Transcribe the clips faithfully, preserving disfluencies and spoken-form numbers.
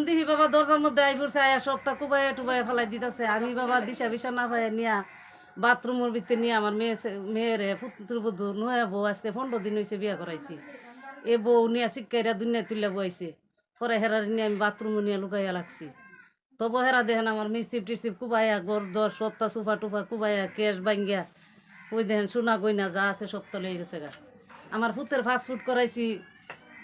দেখি বাবা দরজার মধ্যে আই পড়ছে, আয়া সবটা কুবাইয়া টুবাইয়া ফালাই দিতাছে। আমি বাবা দিশা বিশা না পাইয়া নিয়া বাথরুমর ভিতরে নিয়া আমার মেয়ে, মেয়েরে পুত্রবধূ নয়া বউ আজকে পনেরো দিন হইছে বিয়া করাইছি। এ বউ নিয়া চিক্কাইরা দুনিয়া তুলিয়া বইছে। পরে হেরারে নিয়া আমি বাথরুমো নিয়া লুকাইয়া লাগছি। তবু হেরা দেখেন আমার মিসিপ টিসিপ কুবাইয়া ঘর দর সবটা সুফা টুফা কুবাইয়া কেশ ভাঙ্গিয়া ওই দেখেন সোনা গয়না যা আছে সবটা লই গেছে গা। আমার পুতের পাসপোর্ট করাইছি,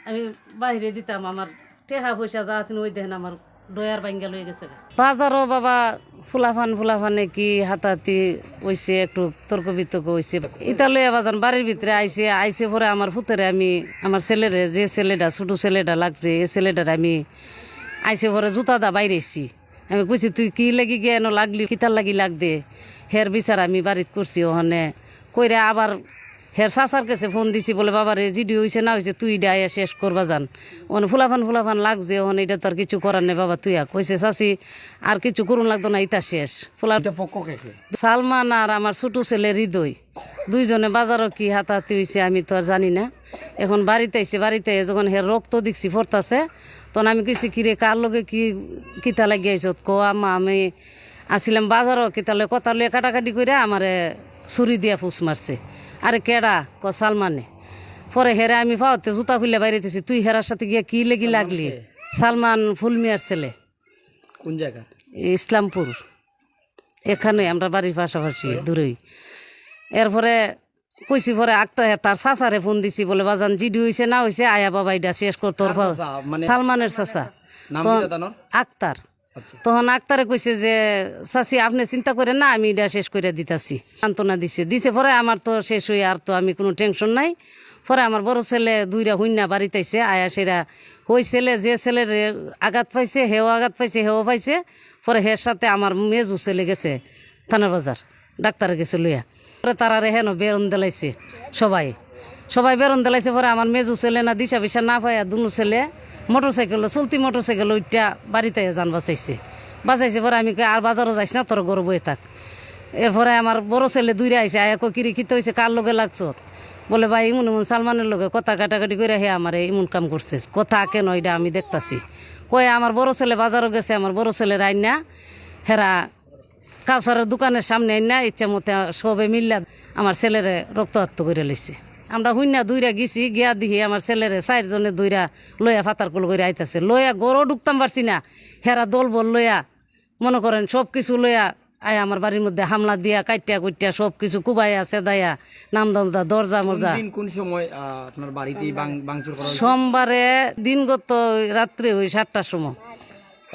আমি বাইরে দিতাম, আমার টেকা পয়সা যা আছে ওই দেখেন আমার ডয়ার ভাঙ্গিয়া লই গেছে গা। বাজারও বাবা ফুলাফান ফুলাফানে কি হাতাহাতি হইছে, একটু তর্ক বিতর্ক হইছে। ইতা লইয়া বাজান বাড়ির ভিতরে আইছে, আইছে পরে আমার পুতেরে আমি, আমার ছেলেরে, যে ছেলেটা, ছোট ছেলেটা লাগছে, এই ছেলেটারে আমি আইছে পরে জুতা দা বাইরেছি। আমি কইছি, "তুই কি লাগি গিয়া এনো লাগলি, কিতার লাগি লাগদে?" হের বিচার আমি বাড়িত করছি ওখানে। কইরা আবার হের চাচার কাছে ফোন দিছি, বলে, "বাবা রে, জিডি হইছে না হইছে, তুই ইটা আইয়া শেষ করবা যান। ওখানে ফুলাফান ফুলাফান লাগছে, ওখানে ইটা তো আর কিছু করার নেই বাবা, তুই আ।" কইছে, "চাচি, আর কিছু করুন লাগতো না, ইতা শেষ।" ফুলা এটা পক্ষ কে কে? সালমান আর আমার ছোট ছেলে হৃদয়, দুইজনে বাজারও কি হাতাহাতি হইছে আমি তো আর জানি না। এখন বাড়িতে আইছে, বাড়িতে আইয়া যখন হের রক্ত দেখছি ফরতাছে, তখন আমি কইছি, "কিরে, কার লগে কি, কিতা লাগি আইছত?" কো, "আম্মা, আমি আছিলাম বাজারও, কিতা লগে কথা লইয়া কাটাকাটি কইরা আমারে ছুরি দিয়া ফুস মারছে।" "আরে কেডা?" কো, "সালমানে।" পরে হেরে আমি পাওতে জুতা খুলে বাইরে দিছি, "তুই হেরার সাথে গিয়া কি লেগি লাগলি?" সালমান ফুলমিয়ার ছেলে। কোন জায়গা? ইসলামপুর। এখানে আমরা বাড়ির পাশাপাশি, দূরেই। এরপরে কইছি পরে আক্তার, তার চাচারে ফোন দিছি, বলে, "বাজান, জিডি হইছে না হইছে, আয়া বাবা ইটা শেষ কর তোর কার পা-" চাচা? মানে সালমানের চাচা। নাম তো কি দাদা ওনার? আক্তার। আচ্ছা। তখন আক্তারে কইছে যে, "চাচি, আপনে চিন্তা করেন না, আমি ইটা শেষ কইরা দিতাছি।" সান্ত্বনা দিছে। দিছে পরে আমার তো শেষ হই, আর তো আমি কোনো টেনশন নাই। পরে আমার বড় ছেলে দুইরা হুইন্না বাড়িত আইছে, আয়া সেরা ওই ছেলে যে ছেলেরে আঘাত পাইছে, হেও আঘাত পাইছে, হেও পাইছে। পরে হের সাথে আমার মেজু ছেলে গেছে থানার বাজার, ডাক্তারে গেছে লইয়া। পরে তারারে হেন বেরন দিলাইছে সবাই। সবাই বেরন দিলাইছে পরে আমার মেজু ছেলে না দিশা বিশা না পাইয়া দুনো ছেলে মোটরসাইকেল, চলতি মোটরসাইকেল ওইটা বাড়িতে জান বাঁচাইছে। বাঁচাইছে পরে আমি কই, "আর বাজারও যাইস না, তোর ঘরে বইয়া থাক।" এরপরে আমার বড় ছেলে দুইরা আইছে, আয়া কয়, "কিরে, কিতা হইছে, কার লগে লাগছত?" বলে, "ভাই, ইমন ইমন সালমানের লগে কথা কাটাকাটি কইরা হে আমারে ইমন কাম করছে।" কথা কেন এটা আমি দেখতাছি। কয়ে আমার বড় ছেলে বাজারও গেছে, আমার বড় ছেলের আইনা হেরা কাউসারের দোকানের সামনে আইনা ইচ্ছা মতে সবে মিল্লা আমার ছেলেরে রক্তাক্ত কইরা লইছে। আমরা হুইন্না দুইরা গেছি, গিয়া দেখি আমার ছেলেরে চাইরজনে দুইরা লইয়া ফাতার কুল কইরা আইতাছে। লইয়া ঘরও ঢুকতাম পারছি না, হেরা দলবল লইয়া মনে করেন সব কিছু লইয়া আয় আমার বাড়ির মধ্যে হামলা দিয়া কাটিয়া কুটিয়া সব কিছু কুবাইয়া সেদাইয়া নাম দাম দা দরজা কোন মরজা। দিন কোন সময়, আহ, আপনার বাড়িতে ভাঙ-, ভাঙচুর করা হয়েছে? সোমবারে দিনগত রাত্রে ওই সাতটার সময়।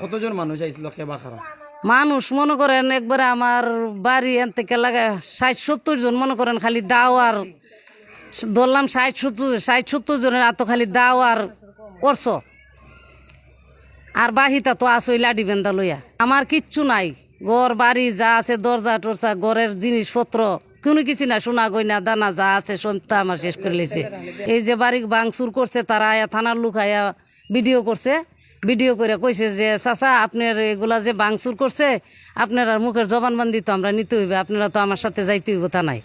কতজন মানুষ আইছিল, কে বা কারা? মানুষ মনে করেন একবারে আমার বাড়ি এন থেকে লাগে ষাট সত্তর জন, মনে করেন খালি দাও আর ধরলাম ষাট সত্তর, ষাট সত্তর জনের আতো খালি দাও আর অর্থ। আর বাহিতা তো আছে ওই লাঠি বেন্দা লইয়া। আমার কিচ্ছু নাই, ঘর বাড়ি যা আছে, দরজা টরজা, ঘরের জিনিসপত্র, কোনো কিছু না, সোনা গয়না দানা যা আছে সবটা আমার শেষ করে লেছে। এই যে বাড়ি ভাঙচুর করছে, তারা আয়া থানার লোক আয়া ভিডিও করছে, ভিডিও করে কইছে যে, "চাচা, আপনার এগুলা যে ভাঙচুর করছে, আপনার আর মুখের জবানবন্দি তো আমরা নিতে হইবে, আপনারা তো আমার সাথে যাইতে হইব থানায়।"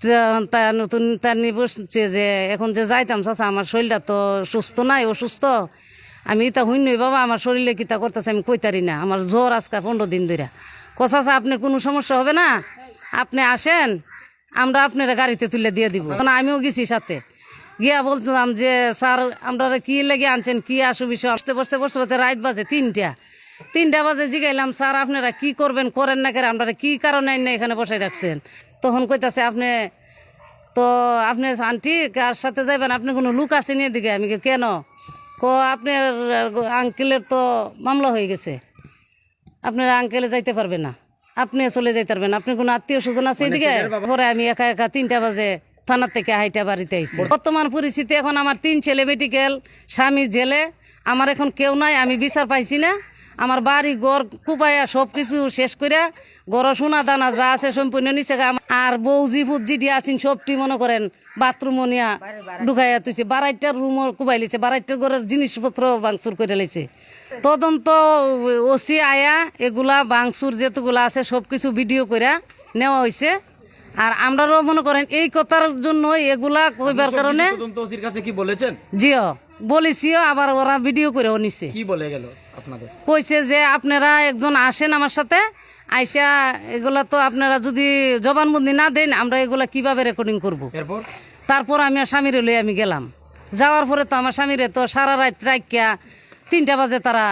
তা, তা নতুন তানি বসছে যে, "এখন যে যাইতাম চাচা, আমার শরীরটা তো সুস্থ নাই, অসুস্থ। আমি ইতা হুইন্নই বাবা, আমার শরীরে কিতা করতেছে আমি কইতারি না, আমার জ্বর আজকে পনেরো দিন ধরে।" কো, "চাচা, আপনার কোনো সমস্যা হবে না, আপনি আসেন, আমরা আপনারা গাড়িতে তুলে দিয়ে দিব।" না, আমিও গেছি সাথে। গিয়া বলতাম যে, "স্যার, আপনারা কি লেগে আনছেন, কি আসু বিষয়?" বসতে বসতে বসতে বসতে রাত বাজে তিনটা। তিনটা বাজে জিগাইলাম, "স্যার, আপনারা কি করবেন, করেন না কেন, আপনারা কি কারণে আইন না এখানে বসাই রাখছেন?" তখন কইতাছে, "আপনি তো, আপনি আন্টি কার সাথে যাইবেন, আপনি কোনো লোক আছেন এদিকে?" আমি কই, "কেন?" কো, "আপনার আঙ্কেলের তো মামলা হয়ে গেছে, আপনার আঙ্কেলে যাইতে পারবে না, আপনি চলে যাইতে পারবেন, আপনি কোনো আত্মীয় স্বজন আছে মানে এদিকে?" ছেলের বাবা পরে আমি একা একা তিনটা বাজে থানা থেকে হাইটা বাড়িতে আইছি। বর্তমান পরিস্থিতি এখন আমার তিন ছেলে মেডিকেল, স্বামী জেলে, আমার এখন কেউ নাই, আমি বিচার পাইছি না। আমার বাড়ি ঘর কুপাইয়া সব কিছু শেষ করিয়া ঘর সোনা দানা যা আছে সম্পূর্ণ নিচে গা। আর বউ জি ফুত জিডি আছেন সবটি মনে করেন বাথরুমও নিয়া ঢুকাইয়া তুইছে, বারাইটার রুমও কুবাই লিছে, বারাইটার ঘরের জিনিসপত্র ভাঙচুর করে লিছে। তদন্ত ওসি আয়া এগুলা ভাঙচুর যেতগুলা আছে সব কিছু ভিডিও করে নেওয়া হইছে। আর আমরারও মনে করেন এই কথার জন্য এগুলা কইবার আপনি সব কারণে কিছু তদন্ত ওসির কাছে কি বলেছেন? জিও, বলেছিও, আবার ওরা ভিডিও করেও নিছে। কি বলে গেল? আপনাদের? কইছে যে আপনারা একজন আসেন আমার সাথে, আইসা এগুলা তো আপনারা যদি জবানবন্দি না দেন, আমরা এগুলা কিভাবে রেকর্ডিং করব? এরপর? তারপর আমি আমার স্বামীরে লই আমি গেলাম। যাওয়ার পরে তো আমার স্বামীরে তো সারা রাত রাখিয়া তিনটা বাজে তারা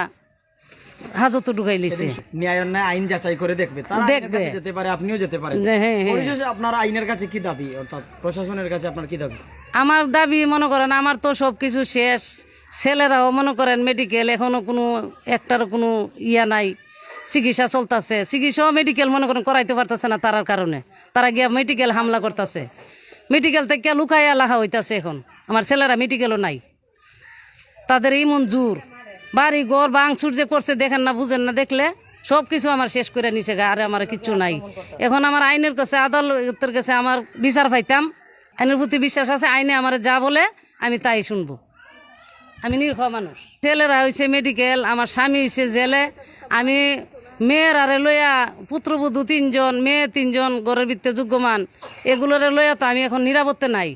হাজতে ঢুকাই লিছে। ন্যায় অন্যায় আইন যাচাই করে দেখবে, তারা আইনের দেখবে। কাছে যেতে পারে, আপনিও যেতে পারেন। যে, হ্যাঁ, হ্যাঁ। পরিশেষে আপনার আইনের কাছে কি দাবি, অর্থাৎ প্রশাসনের কাছে আপনার কি দাবি? আমার দাবি, মনে করেন, আমার তো সব কিছু শেষ। ছেলেরাও, মনে করেন, মেডিকেল, এখনো কোনো একটারও কোনো ইয়া নাই, চিকিৎসা চলতেছে। চিকিৎসাও মেডিকেল, মনে করেন, করাইতে পারতেছে না তারার কারণে। তারা গিয়া মেডিকেল হামলা করতেছে, মেডিকেল থেকে লুকাইয়া লাখা হইতাছে। এখন আমার ছেলেরা মেডিকেলও নাই, তাদের এই মঞ্জুর বাড়ি ঘর ভাঙচুর যে করছে, দেখেন না, বুঝেন না, দেখলে সব কিছু আমার শেষ করে নিছে গা, আর আমার কিচ্ছু নাই। এখন আমার আইনের কাছে, আদালতের কাছে আমার বিচার পাইতাম। আইনের প্রতি বিশ্বাস আছে, আইনে আমার যা বলে আমি তাই শুনবো। আমি নিরীহ মানুষ। ছেলেরা হইছে মেডিকেল, আমার স্বামী হইছে জেলে। আমি মেয়েরারে লইয়া, পুত্রবধূ তিনজন, মেয়ে তিনজন, ঘরের ভিতরে যোগ্যমান, এগুলোরে লইয়া তো আমি এখন নিরাপত্তা নাই।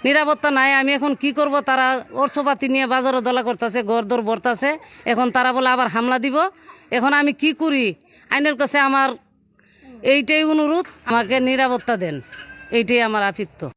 নিরাপত্তা নাই, আমি এখন কি করব? তারা অর্থপাতি নিয়ে বাজারো দলা করতেছে, ঘর দর ভরতাছে। এখন তারা বলে আবার হামলা দিব। এখন আমি কি করি? আইনের কাছে আমার এইটাই অনুরোধ, আমাকে নিরাপত্তা দেন, এইটাই আমার আপিত্ত।